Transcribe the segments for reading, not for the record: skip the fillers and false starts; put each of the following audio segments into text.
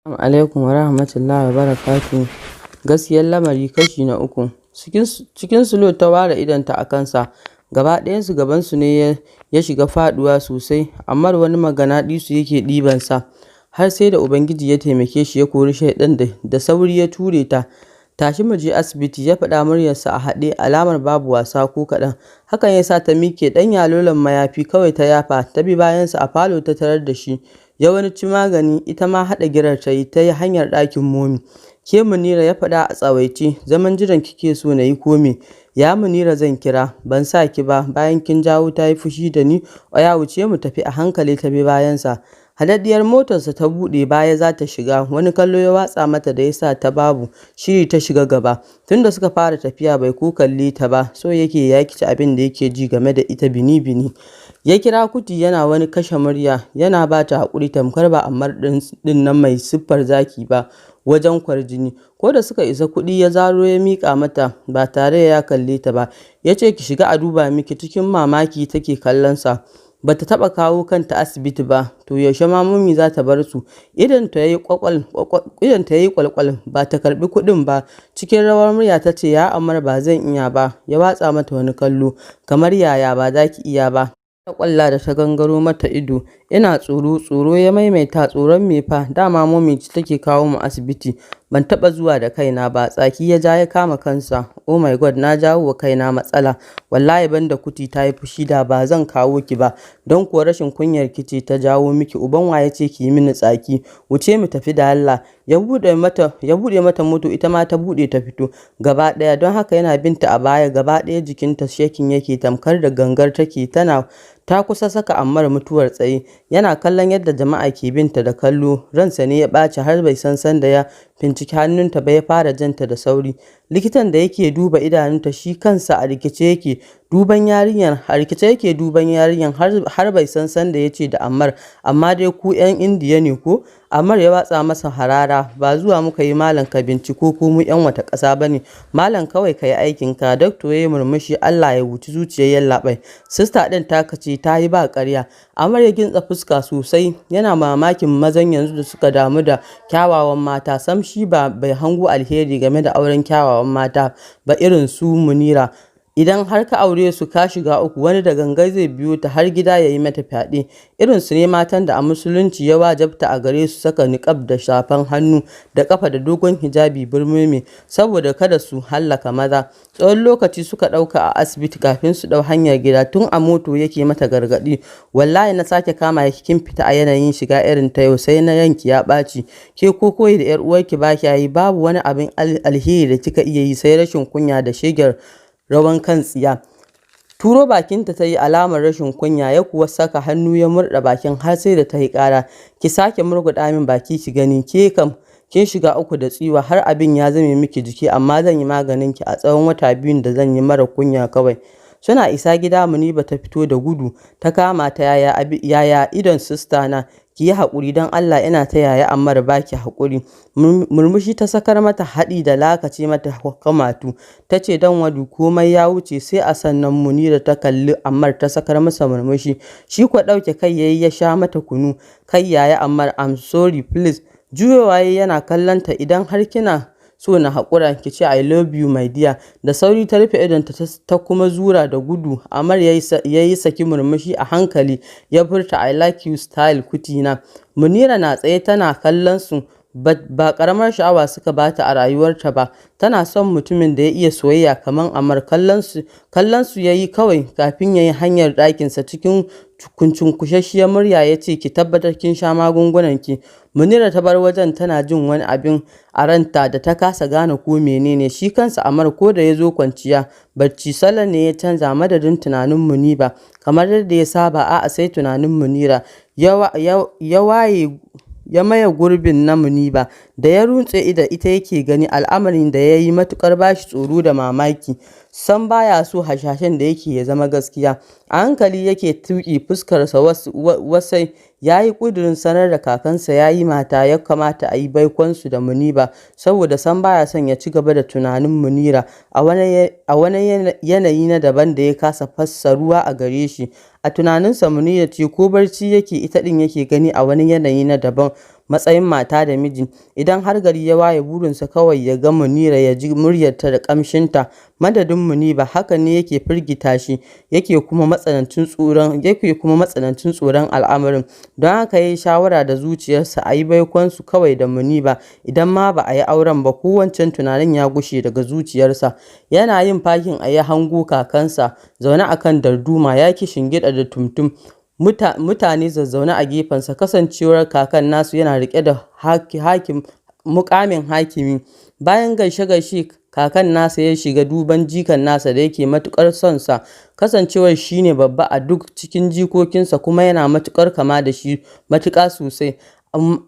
Assalamu alaikum wa rahmatullahi wa barakatuhu. Gaskiyar lamari kashi na uku. Cikin sulo ta ware idonta a kansa. Gaba ɗayansu gabansu ne ya shiga faɗuwa sosai, amma wani maganaɗisu yake ɗibansa. Har sai da Ubangiji ya taimake shi ya kori shaiɗan da sauri ya ture ta. "Tashi mu je asibiti," ya faɗa muryarsa a haɗe alamar babu wasa ko kaɗan. Hakan ya sa ta miƙe, ɗan yalolon mayafi kawai ta yafa, ta bi bayansa. A falo ta tarar da shi. Ya wani ci magani, ita ma haɗa girar ta yi, ta yi hanyar ɗakin Momi. "Ke Munira," ya faɗa a tsawaice, "zaman jiran kike so na yi ko me? Ya Munira zan kira, ban sa ki ba, bayan kin jawo ta yi fushi da ni. Oya wuce mu tafi." A hankali ta bi bayansa. Haɗaɗɗiyar motarsa ta buɗe baya za ta shiga, wani kallo ya watsa mata da ya sa ta babu shiri ta shiga gaba. Tunda suka fara tafiya bai ko kalle ta ba, so yake ya kici abin da yake ji game da ita bini-bini. Ya kira Kuti yana wani kashe murya, yana ba ta haƙuri tamkar ba Ammar ɗin nan mai siffar zaki ba wajen kwarjini. Ko da suka isa, kuɗi ya zaro ya miƙa mata ba tare da ya kalle ta ba. Ya ce, "Ki shiga a duba miki." Cikin mamaki take kallonsa. Ba ta taɓa kawo kanta asibiti ba, to yaushe ma Mummy za ta bar su? Idonta ta yi kwalkwal, ba ta karɓi kuɗin ba. Cikin rawar murya ta ce, "Ya Ammar, ba zan iya ba." Ya watsa mata wani kallo. "Kamar yaya ba za ki iya ba?" Ta ƙwalla da ta gangaro mata ido. "Ina tsoro." "Tsoro?" ya maimaita. "Tsoron me fa? Dama Mummy ce take kawo mu asibiti. Ban taɓa zuwa da kaina ba." Tsaki ya ja ya kama kansa. "Oh my God, na jawo wa kaina matsala. Wallahi banda Kuti ta yi fushi da ba zan kawo ki ba. Don kuwa rashin kunyar ki ce ta jawo miki. Uban wa ya ce ki yi mini tsaki? Wuce mu tafi da Allah." Ya buɗe mata moto, ita ma ta buɗe ta fito. Gaba ɗaya don haka yana binta a baya, gaba ɗaya jikinta shaking yake tamkar da gangar take, tana ta kusa saka Ammar mutuwar tsaye. Yana kallon yadda jama'a ke binta da kallo, ransa ne ya ɓaci har bai san sanda ya finciki hannunta ba ya fara janta da sauri. Likitan da yake duba idanunta shi kansa a rikice yake duban yarinyar, a rikice yake duban yarinyar har bai san sanda ya ce da Ammar, "Amma dai ku 'yan Indiya ne ko?" Ammar ya watsa masa harara. "Ba zuwa muka yi malam ka binciko ko mu 'yan wata ƙasa ba ne. Malam, kawai ka yi aikinka." Doctor ya yi murmushi. "Allah ya huci zuciyar yallaɓai. Sister ɗin taka ce ta yi ba ƙarya." Ammar ya gintsa fuska sosai, yana mamakin mazan yanzu da suka damu da kyawawan mata. Sam shi ba bai hango alheri game da auren kyawawan mata ba irin su Munira. Idan har ka aure su, ka shiga uku. Wani da gangan zai biyo ta har gida ya yi mata fyaɗe. Irin su ne matan da a Musulunci ya wajabta a gare su saka niƙab da safan hannu da ƙafa da dogon hijabi burmeme saboda kada su hallaka maza. Tsawon lokaci suka ɗauka a asibiti kafin su ɗau hanyar gida. Tun a moto yake mata gargaɗi. "Wallahi na sake kama ki kin fita a yanayin shiga irin ta yau, sai na ranki ya ɓaci. Ke ko koyi da 'yar uwarki ba kya yi, babu wani abin alheri da kika iya yi sai rashin kunya da shegen rawan kan tsiya." Turo bakinta ta yi alamar rashin kunya, ya kuwa saka hannu ya murɗa bakin har sai da ta yi ƙara. "Ki sake murguɗa min baki ki gani, ke kam kin shiga uku da tsiwa. Har abin ya zame miki jiki, amma zan yi maganin ki a tsawon wata 2n da zan yi mara kunya kawai." Suna isa gida Muniba ta fito da gudu ta kama ta. "Yaya idon sister na? Ki yi haƙuri don Allah, ina ta yaya Ammar baki haƙuri." Murmushi ta sakar mata haɗi da lakace mata kumatu. Ta ce, "Don wadu, komai ya wuce." Sai a sannan Munira ta kalli Ammar ta sakar masa murmushi. Shi kuwa ɗauke kai yayi ya sha mata kunu. "Kai yaya Ammar, I'm sorry, please." Juyowa yayi yana kallon ta. "Idan har kina so na haƙura, ki ce I love you, my dear." Da sauri ta rufe idonta ta kuma zura da gudu. Ammar ya yi saki murmushi a hankali ya furta, "I like you style, Kuti na." Munira na tsaye tana kallon su, ba ƙaramar sha'awa suka bata a rayuwarta ba. Tana son mutumin da ya iya soyayya kamar Ammar. Kallon su ya yi kawai kafin ya yi hanyar ɗakinsa. Cikin cunkushasshiyar murya ya ce, "Ki tabbatar kin sha magungunanki." Munira ta bar wajen tana jin wani abin a ranta da ta kasa gane ko menene. Shi kansa Ammar, ko da ya zo kwanciya barci, salon ne ya canza. Madadin tunanin Muniba kamar yadda ya saba, a'a, sai tunanin Munira ya waye ya maye gurbin na Muniba. Da ya runtse ido, ita yake gani, al'amarin da ya yi matuƙar bashi tsoro da mamaki. Sam baya so hasashen da yake ya zama gaskiya. A hankali yake tuƙi, fuskarsa wasai. Ya yi ƙudurin sanar da kakansa ya yi mata, ya kamata a yi baikonsu da Muniba, saboda sam baya son ya ci gaba da tunanin Munira a wani yanayi na daban da ya kasa fassaruwa a gare shi. A tunaninsa Munira ce ko barci yake ita ɗin yake gani a wani yanayi na daban matsayin mata da miji. Idan har gari ya waye burinsa kawai ya ga Munira, ya ji muryarta da ƙamshinta madadin Muniba. Hakan ne yake firgita shi, yake kuma matsanancin tsoron al'amarin. Don haka ya yi shawara da zuciyarsa a yi baikonsu kawai da Muniba, idan ma ba a yi auren ba ko wancan tunanin ya gushe daga zuciyarsa. Yana yin fakin ya hango kakansa zaune a kan darduma ya kishingiɗa da tumtum, mutane zazzaune a gefensa, kasancewar kakan nasu yana riƙe da muƙamin hakimi. Bayan gaishe-gaishe kakan nasa ya shiga duban jikan nasa da yake matuƙar son sa, kasancewar shi ne babba a duk cikin jikokinsa kuma yana matuƙar kama da shi matuƙa sosai.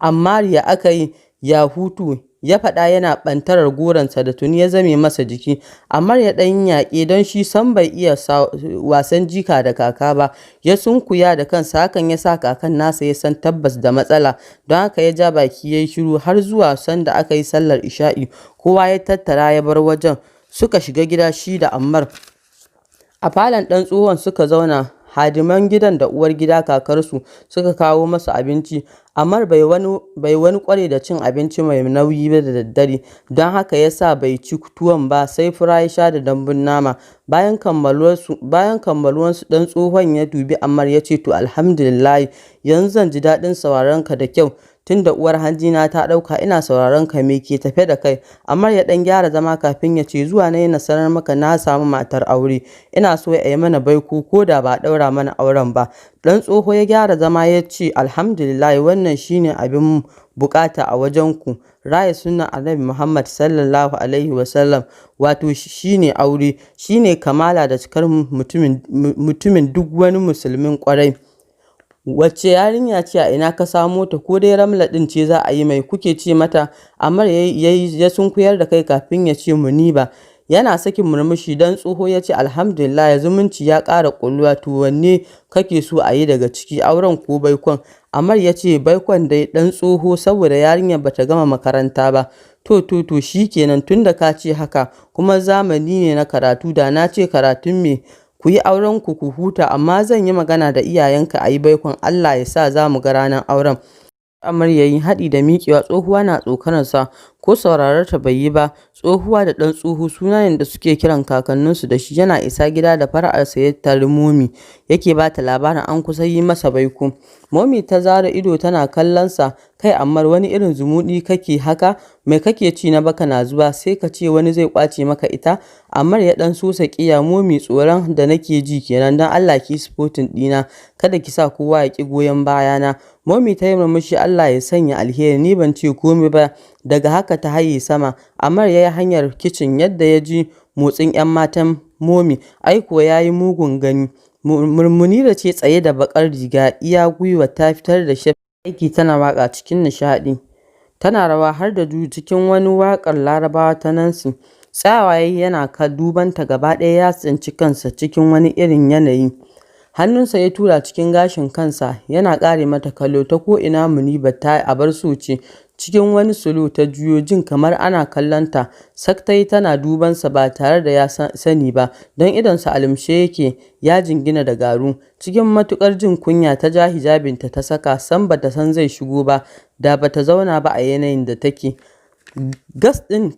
"Ammar, ya aka yi? Ya hutu?" ya faɗa yana ɓantarar goronsa da tuni ya zame masa jiki. Ammar ya ɗan yi yaƙe don shi sam bai iya wasan jika da kaka ba. Ya sunkuya da kansa, hakan ya sa kakan nasa ya san tabbas da matsala, don haka ya ja baki ya yi shiru har zuwa sanda aka yi sallar isha'i. Kowa ya tattara ya bar wajen, suka shiga gida shi da Ammar. A falon ɗan tsohon suka zauna, hadiman gidan da uwar gida kakarsu suka kawo masu abinci. Ammar bai wani ƙware da cin abinci mai nauyi ba da daddare, don haka ya sa bai ci tuwon ba sai fura ya sha da dambun nama. Bayan kammaluwarsu ɗan tsohon ya dubi Ammar ya ce, "To alhamdulillahi, yanzu zan ji daɗin sauraron ka da kyau, tunda uwar hanjina ta ɗauka ina sauraron ka, me ke tafe da kai?" Ammar ya ɗan gyara zama kafin ya ce, "Zuwa na yi na sanar maka na samu matar aure, ina so a yi mana baiko ko da ba a ɗaura mana auren ba." Ɗan tsoho ya gyara zama ya ce, "Alhamdulillahi, wannan shi ne abin buƙata a wajen ku, raya sunnar Annabi Muhammad sallallahu alaihi wasallam, wato shi ne aure, shi ne kamala da cikar mutumin duk wani musulmin ƙwarai. Wacce yarinya ce, a ina ka samo ta, ko dai Ramla ɗin ce za a yi mai kuke ce mata?" Ammar ya sunkuyar da kai kafin ya ce, "Muniba." Yana sakin murmushi dan tsoho ya ce, "Alhamdulillah, zumunci ya ƙara ƙulluwa. To wanne kake so a yi daga ciki, auren ko baikon?" Ammar ya ce, "Baikon dai ɗan tsoho, saboda yarinyar bata gama makaranta ba." To to shikenan, tunda ka ce haka, kuma zamani ne na karatu, da na ce karatun me, ku yi aurenku ku huta, amma zan yi magana da iyayenka a yi baikon, Allah ya sa za mu ga ranar auren. Ammar ya yi haɗi da miƙewa, tsohuwa na tsokanarsa, ko saurarenta bai yi ba. Tsohuwa da ɗan tsoho suna ne da suke kiran kakanninsu da shi. Yana isa gida da fara'arsa ya tari Momi, yake ba ta labarin an kusa yi masa baiko. Momi ta zaro ido tana kallonsa, "Kai Ammar, wani irin zumuɗi kake haka? Mai kake ci na baka na zuba, sai ka ce wani zai ƙwace maka ita?" Ammar ya ɗan sosa ƙeya, "Momi, tsoron da nake ji kenan, don Allah ki yi supporting ɗina, kada ki sa kowa ya ƙi goyon bayana." Momi ta yi murmushi, "Allah ya sanya alheri, ni ban ce komai ba." Daga haka ta haye sama. Ammar ya yi hanyar kicin yadda ya ji motsin 'yan matan Momi, ai kuwa ya yi mugun gani. Munira ce tsaye da baƙar riga iya gwiwa ta fitar da shef aiki tana waƙa cikin nishaɗi. Tana rawa har da juyi cikin wani waƙar Larabawa ta Nancy. Tsayawa ya yi yana dubanta, gaba ɗaya ya tsinci kansa cikin wani irin yanayi. Hannunsa ya tura cikin gashin kansa yana ƙare mata kallo. Ta ko'ina Muniba ta abar so ce. Cikin wani salo ta juyo, jin kamar ana kallonta. Sak ta yi tana dubansa ba tare da ya sani ba, don idonsa a lumshe yake ya jingina da garu. Cikin matuƙar jin kunya ta ja hijabinta ta saka, sam bata san zai shigo ba, da bata zauna ba a yanayin da take.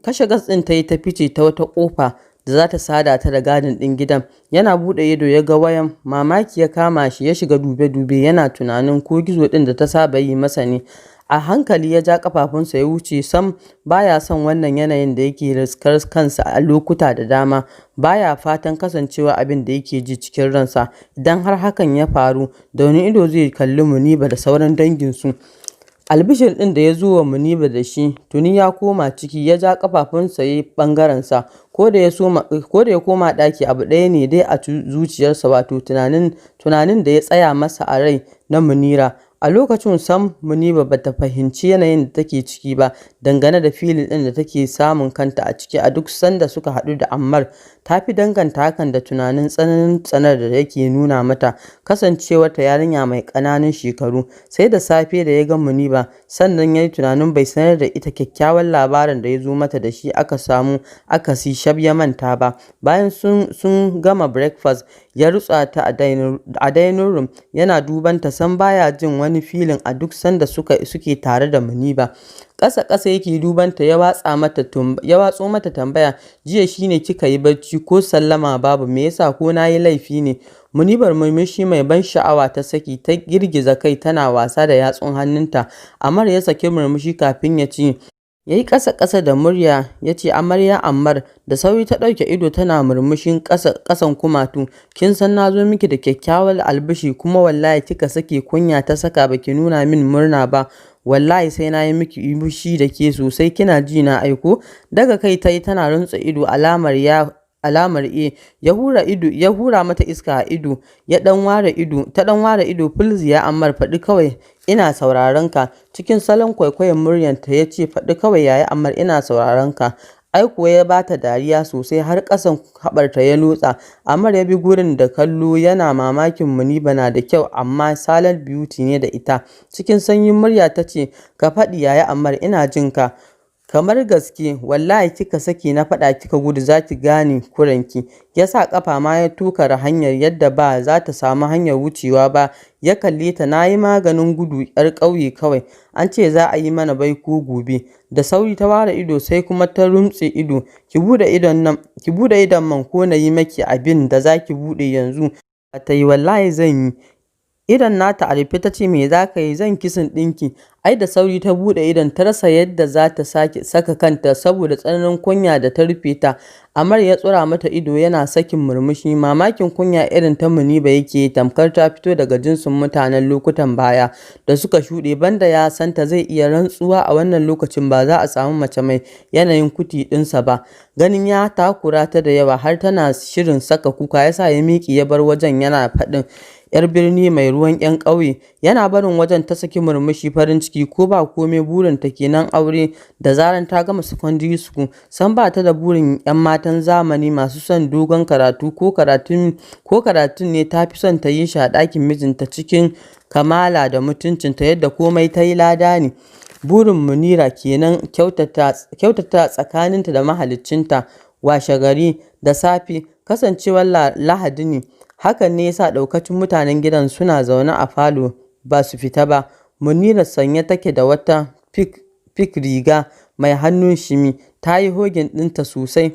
Kashe gas ɗin ta yi ta fice ta wata ƙofa da za ta sada ta da gadin ɗin gidan. Yana buɗe ido ya ga wayan, mamaki ya kama shi, ya shiga dube-dube yana tunanin ko gizo ɗin da ta saba yi masa ne. A hankali ya ja ƙafafunsa ya wuce, sam baya son wannan yanayin da yake riskar kansa a lokuta da dama. Baya fatan kasancewa abin da yake ji cikin ransa. Idan har hakan ya faru, da wani ido zai kalli Muniba da sauran danginsu? Albishir ɗin da ya zo wa Muniba da shi tuni ya koma ciki, ya ja ƙafafunsa ya yi ɓangarensa. Ko da ya koma ɗaki, abu ɗaya ne dai a zuciyarsa, wato tunanin da ya tsaya masa a rai na Munira. A lokacin sam Muniba ba ta fahimci yanayin da take ciki ba dangane da feeling ɗin da take samun kanta a ciki a duk sanda suka haɗu da Ammar. Ta fi danganta hakan da tunanin tsananin tsanar da yake nuna mata, kasancewarta yarinya mai ƙananun shekaru. Sai da safe da ya ga Muniba, sannan ya yi tunanin bai sanar da ita kyakkyawan labarin da ya zo mata da shi aka samu akasi shaf ya manta ba. Bayan sun gama breakfast, Ya rutsa ta a dining room yana duban ta, sam baya jin wani feeling a duk sanda suke tare da Muniba. Ƙasa-ƙasa yake duban ta, ya watso mata tambaya: "Jiya shine kika yi bacci, ko sallama babu, me yasa? Ko na yi laifi ne?" Munibar murmushi mai ban sha'awa ta saki, ta girgiza kai tana wasa da yatsun hannunta. Ammar ya saki murmushi kafin ya ce, ya yi ƙasa-ƙasa da murya ya ce, "Amarya Ammar." Da sauri ta ɗauke ido tana murmushin ƙasan kumatu. "Kin san na zo miki da kyakkyawar albishir, kuma wallahi kika sake kunya ta saka baki nuna min murna ba, wallahi sai na yi miki fushi da ke sosai. Kina ji na aiko?" Daga kai ta yi tana runtse ido alamar e. Ya hura ido, ya hura mata iska a ido, ya dan ware ido, ta dan ware ido. "Please ya Ammar, faɗi kawai, ina sauraron ka." Cikin salon kwaikwayon muryarta ya ce, "Faɗi kawai yaya Ammar, ina sauraron ka." Ai kuwa ya bata dariya sosai har ƙasan haɓarta ya lotsa. Ammar ya bi gurin da kallo yana mamakin Muniba na da kyau, amma silent beauty ne da ita. Cikin sanyin murya ta ce, "Ka faɗi yaya Ammar, ina jin ka." "Kamar gaske, wallahi kika sake na faɗa kika gudu, za ki gane kuranki." Ya sa ƙafa ma ya tokare hanyar yadda ba za ta samu hanyar wucewa ba. Ya kalle ta: "Na yi maganin gudu, 'yar ƙauye kawai. An ce za a yi mana baiko gobe." Da sauri ta ware ido, sai kuma ta rumtse ido. "Ki buɗe idon nan, ki buɗe idon man, ko na yi maki abin da za ki buɗe yanzu." Ta yi, "Wallahi zan yi." Idon nata a rufe ta ce, "Me za ka yi?" "Zan kissing ɗinki." Ai da sauri ta buɗe idon, ta rasa yadda za ta sake saka kanta saboda tsananin kunya da ta rufe ta. Ammar ya tsura mata ido yana sakin murmushi. Mamakin kunya irin ta Muniba yake, tamkar ta fito daga jinsin mutanen lokutan baya da suka shuɗe. Banda ya santa, zai iya rantsuwa a wannan lokacin ba za a samu mace mai yanayin kuti ɗinsa ba. Ganin ya takura ta da yawa har tana shirin saka kuka yasa ya miƙe ya bar wajen yana faɗin, "Yar birni mai ruwan 'yan ƙauye." Yana barin wajen ta saki murmushi farin ciki. Ko ba komai burinta kenan, aure da zaran ta gama secondary school. Sam ba ta da burin 'yan matan zamani masu son dogon karatu. Ko karatun ne, ta fi son ta yi shi a ɗakin mijinta cikin kamala da mutuncinta, yadda komai ta yi lada ne. Burin Munira kenan, kyautata tsakaninta da mahaliccinta. Washe gari da safe, kasancewar Lahadi ne, hakan ne yasa ɗaukacin mutanen gidan suna zaune a falo ba su fita ba. Munira sanye take da wata pink riga mai hannun shimi, ta yi hugging ɗinta sosai,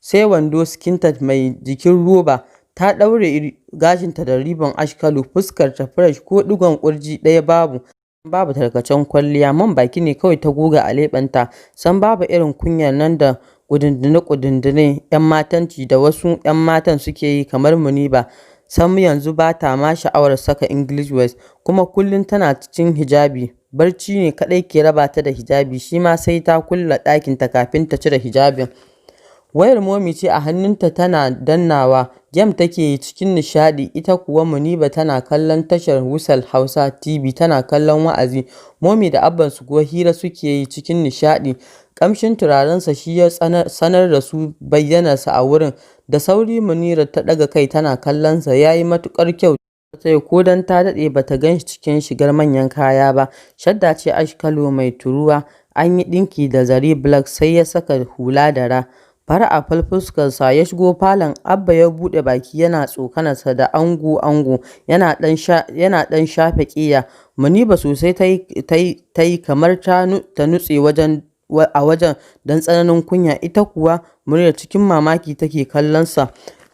sai wando skin tight mai jikin roba. Ta ɗaure gashinta da ribbon ash colour, fuskarta fresh, ko ɗigon ƙurji ɗaya babu. Babu tarkacen kwalliya, man baki ne kawai ta goga a leɓenta. Sam babu irin kunyar nan da ƙudundune-ƙudundune 'yan matanci da wasu 'yan matan suke yi kamar Muniba. Sam yanzu ba ta ma sha'awar saka English wears, kuma kullum tana cikin hijabi. Barci ne kaɗai ke raba ta da hijabi, shi ma sai ta kulle ɗakinta kafin ta cire hijabin. Wayar Momi ce a hannunta tana dannawa, game take yi cikin nishaɗi, ita kuwa Muniba tana kallon tashar Wisal Hausa TV tana kallon wa'azi. Momi da Abbansu kuwa hira suke yi cikin nishaɗi. Ƙamshin turarensa shi ya sanar da su bayyanarsa a wurin. Da sauri Munira ta ɗaga kai tana kallonsa, ya yi matuƙar kyau ta ko don ta daɗe ba ta gan shi cikin shigar manyan kaya ba. Shadda ce ash colour mai turuwa, an yi ɗinki da zare black, sai ya saka hula dara. Fara'a fal fuskarsa ya shigo falon. Abba ya buɗe baki yana tsokanarsa da "Ango, ango", yana ɗan shafe ƙeya. Muniba sosai ta yi kamar ta nutse a wajen don tsananin kunya. Ita kuwa Munira cikin mamaki take kallonsa.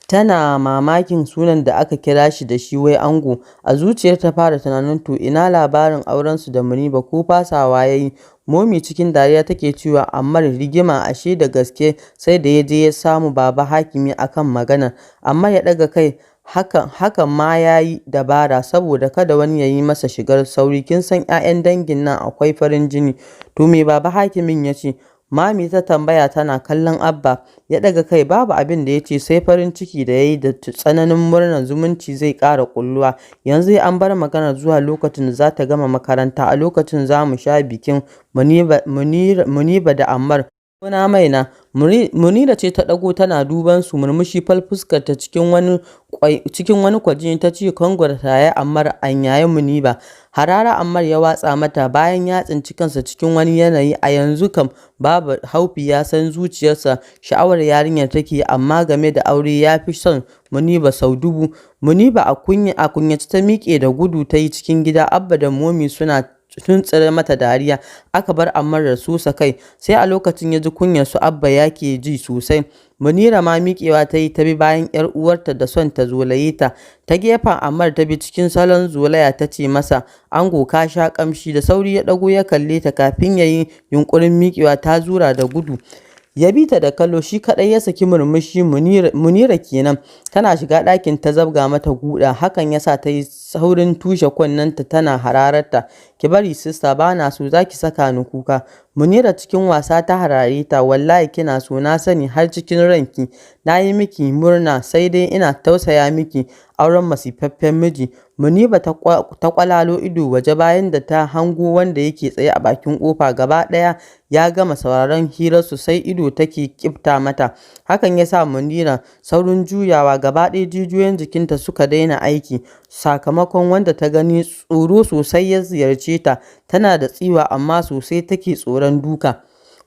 Tana mamakin sunan da aka kira shi da shi, wai ango. A zuciyarta ta fara tunanin, to ina labarin aurensu da Muniba, ko fasawa ya yi? Momi cikin dariya take cewa, "Ammar rigima, ashe da gaske sai da ya je ya samu Baba Hakimi a kan maganar." Ammar ya ɗaga kai: "Hakan ma ya yi dabara saboda kada wani ya yi masa shigar sauri, kin san 'ya'yan dangin nan akwai farin jini." "To me Baba Hakimin ya ce?" Mami ta tambaya tana kallon Abba. Ya ɗaga kai: "Babu abin da ya ce sai farin ciki da ya yi da tsananin murnar zumunci zai ƙara ƙulluwa. Yanzu an bar maganar zuwa lokacin da za ta gama makaranta, a lokacin za mu sha bikin Muniba da Ammar." Na maina. Munira ce ta ɗago tana duban su, murmushi fal fuskarta cikin wani kwarjini ta ce, "Congrats, Yaya Ammar and Yaya Muniba." Harara Ammar ya watsa mata bayan ya tsinci kansa cikin wani yanayi a yanzu kam babu haufi. Ya san zuciyarsa sha'awar yarinyar take, amma game da aure ya fi son Muniba sau dubu. Muniba a kunyace ta miƙe da gudu ta yi cikin gida, Abba da Momi suna tuntsire mata dariya. Aka bar Ammar da sosa kai, sai a lokacin ya ji kunyar su Abba yake ji sosai. Munira ma miƙewa ta yi ta bi bayan ‘yar uwarta da son ta zolaye ta. Ta gefen Ammar ta bi, cikin salon zolaya ta ce masa, "Ango, ka sha ƙamshi." Da sauri ya ɗago ya kalle ta, kafin ya yi yunƙurin miƙewa ta zura da gudu. Ya bi ta da kallo, shi kaɗai ya saki murmushi. Munira kenan. Tana shiga ɗakin ta zabga mata guda, hakan ya sa ta yi saurin tushe kunnenta tana hararta. "Ki bari, sister, ba na so, za ki saka ni kuka." Munira cikin wasa ta harare ta, "Wallahi kina so, na sani har cikin ranki. Na yi miki murna, sai dai ina tausaya miki auren masifaffen miji." Muniba ta kwalalo ido waje bayan da ta hango wanda yake tsaye a bakin kofa. Gaba ɗaya ya gama sauraron hirarsu, sai ido take kifta mata. Hakan ya sa Munira saurin juyawa, gaba ɗaya jijiyoyin jikinta suka daina aiki sakamakon wanda ta gani. Tsoro sosai ya ziyarce ta. Tana da tsiwa, amma sosai take tsoron duka.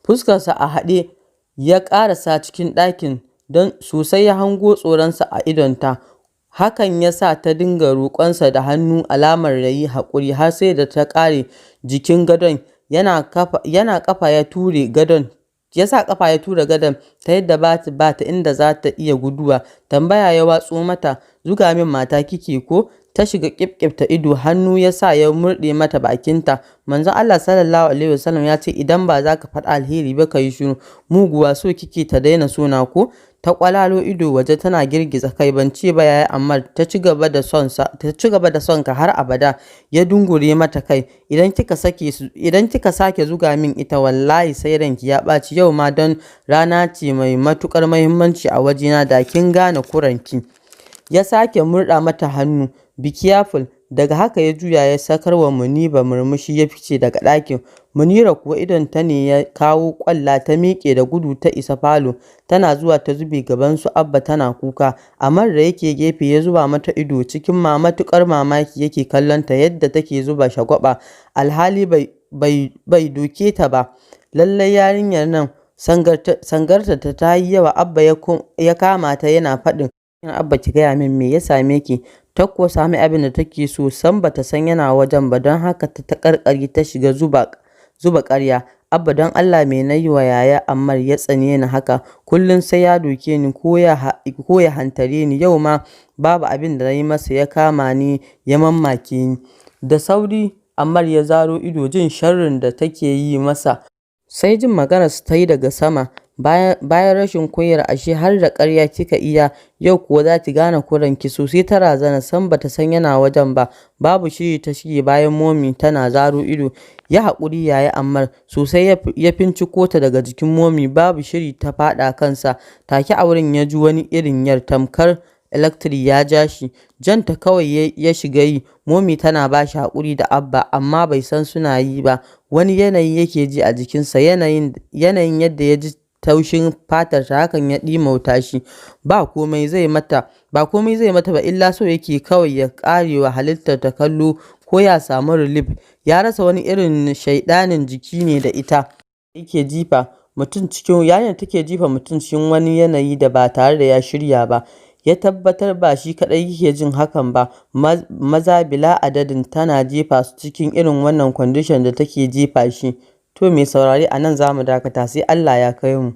Fuskarsa a haɗe ya ƙarasa cikin ɗakin, don sosai ya hango tsoronsa a idonta. Hakan ya sa ta dinga roƙonsa da hannu alamar ya yi haƙuri har sai da ta ƙare jikin gadon. Yana kafa ya ture gadon, ya sa ƙafa ya tura gadon ta yadda ba ta inda za ta iya guduwa. Tambaya ya watso mata, "Zuga min mata kike ko?" Ta shiga ƙifƙifta ido. Hannu ya sa ya murɗe mata bakinta. Manzon Allah Sallallahu Alaihi Wasallam ya ce, "Idan ba za ka faɗi alheri ba, ka yi shiru." Muguwa, so kike ta daina sona ko? Ta kwalalo ido waje tana girgiza kai. "Ban ce ba, Yaya Ammar." Ta ci gaba da son ka har abada. Ya dungure mata kai. Idan kika sake zuga min ita, wallahi sai ranki ya ɓaci. Yau ma don rana ce mai matuƙar muhimmanci a wajena, da kin gane kuranki. Ya sake murɗa mata hannu. "Be careful." Daga haka ya juya ya sakar wa Muniba murmushi ya fice daga ɗakin. Munira kuwa idonta ne ya kawo ƙwalla, ta miƙe da gudu ta isa falo. Tana zuwa ta zube gaban su Abba tana kuka. Ammar da yake gefe ya zuba mata ido, cikin matuƙar mamaki yake kallon ta yadda take zuba shagwaɓa alhali bai doke ta ba. Lallai yarinyar nan sangarta ta yi yawa. Abba ya kama ta yana faɗin, "Abba, ki gaya min me ya same ki?" Ta kuwa sami abin da take so, sam bata san yana wajen ba, don haka ta taƙarƙare ta shiga zuba ƙarya. "Abba, don Allah me na yi wa Yaya Ammar ya tsane ni haka? Kullum sai ya doke ni ko ya hantare ni. Yau ma babu abin da na yi masa ya kama ni ya mammake ni." Da sauri Ammar ya zaro ido jin sharrin da take yi masa. Sai jin maganarsa ta yi daga sama, "Bayan rashin kunyar ashe har da ƙarya kika iya? Yau kuwa za ki gane kuranki." Sosai ta razana, sam bata san yana wajen ba. Babu shiri ta shige bayan Momi tana zaro ido. "Yi haƙuri, Yaya Ammar." Sosai ya finciko ta daga jikin Momi, babu shiri ta faɗa kansa. Take a wurin ya ji wani irin yar tamkar electric ya ja shi. Janta kawai ya shiga yi, Momi tana ba shi haƙuri da Abba, amma bai san suna yi ba. Wani yanayi yake ji a jikinsa, yanayin yadda ya ji taushin fatarta, hakan ya ɗimauta shi. Ba komai zai mata ba, illa so yake kawai ya ƙarewa halittar ta kallo ko ya samu relief. Ya rasa wani irin shaiɗanin jiki ne da ita yake jifa mutum cikin yarinyar take jifa mutum cikin wani yanayi da ba tare da ya shirya ba. Ya tabbatar ba shi kaɗai yake jin hakan ba, maza bila adadin tana jefa su cikin irin wannan condition da take jefa shi. To mai saurare, a nan za mu dakata, sai Allah ya kai mu.